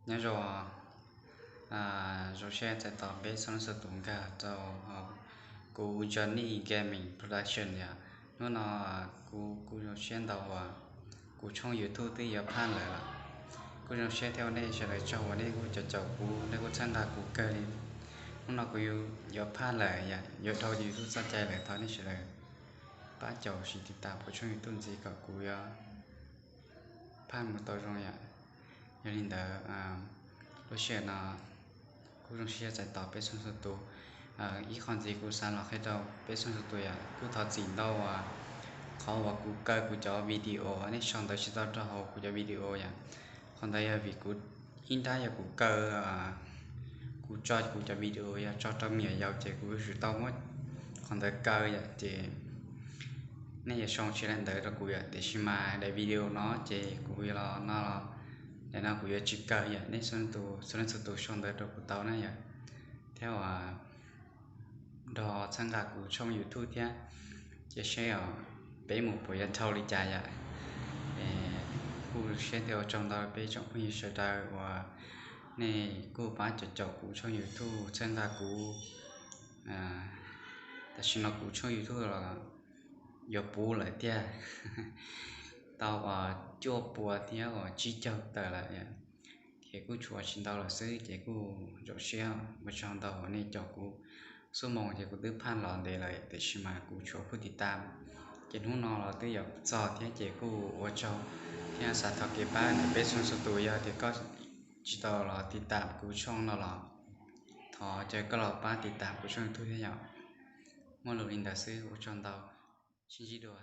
Nyob zoo, zoo siab txais tos peb txhua leej txhua tus nkag rau kuv Johnny Gaming Production yom. Hnub no kuv kuj zoo siab ntau uas kuv tshooj YouTube twb yuav phaj lawm lawm. Kuj zoo siab thiab ua nej sawv daws tsaug uas nej kuj caum caum kuv, nej kuj txhawb nqa kuv kawg li. Hnub no kuv yuav phaj lawm yom, yuav dhau YouTube txoj cai lawm, thov nej sawv daws pab caum sim tiv tas kuv tshooj YouTube ntxiv kom kuv yuav phaj mus tau zoo yom. Yog li ntawd, lub sij hawm no kuj zoo siab txais tos peb txhua txhua tus. Ib qho ntxiv kuv xav los qhia rau peb txhua txhua tus yom, kuj thov txim ntau uas qhov uas kuv kaw kuv cov video nej sau ntawv tsis tau rau hauv kuv cov video yom. Qhov ntawd yog vim kuv ib nrab yog kuv kaw, kuv tso kuv cov video yog tso rau me nyuam yaus ces kuv yuav tsum tau muab qhov ntawd kaw yom, ces nej yuav sau tsis tau ntawv rau kuv yom. Tiam sis mas daim video no ces kuv yuav los no los, daim no kuv yuav tsis kaw yom, nej txhua leej txhua tus sau ntawv rau kuv tau na yom, thiab uas nrog txhawb nqa kuv tshooj YouTube thiab. Cia seb os, peb mus puas yuav dhau li cas yom. Kuj siab thiab ua tsaug ntau peb tsoom phooj ywg sawv daws uas nej kuj pab caum caum kuv tshooj YouTube txhawb nqa kuv. Tam sim no kuv tshooj YouTube los yuav puv lawm tiag, tau uas cuaj pua thiab uas tsib caug tawm lawm, ces kuj tshuav tsis ntau lawm xwb, ces kuj zoo siab ua tsaug ntau uas nej caum kuv. Xuab moos ces kuv twb phaj los ntev lawm tiam sis mas kuv tshuav phuj tiv tas, ces hnub no los twb yuav txog thiab, ces kuj ua tsaug thiab xav thov kev pab ntawm peb txhua txhua tus. Yog tias koj tsis tau los tiv tas kuv tshooj no los thov caw koj los pab tiv tas kuv tshooj YouTube thiab yom. Muaj lus li ntawd xwb, ua tsaug ntau, sib ntsib dua.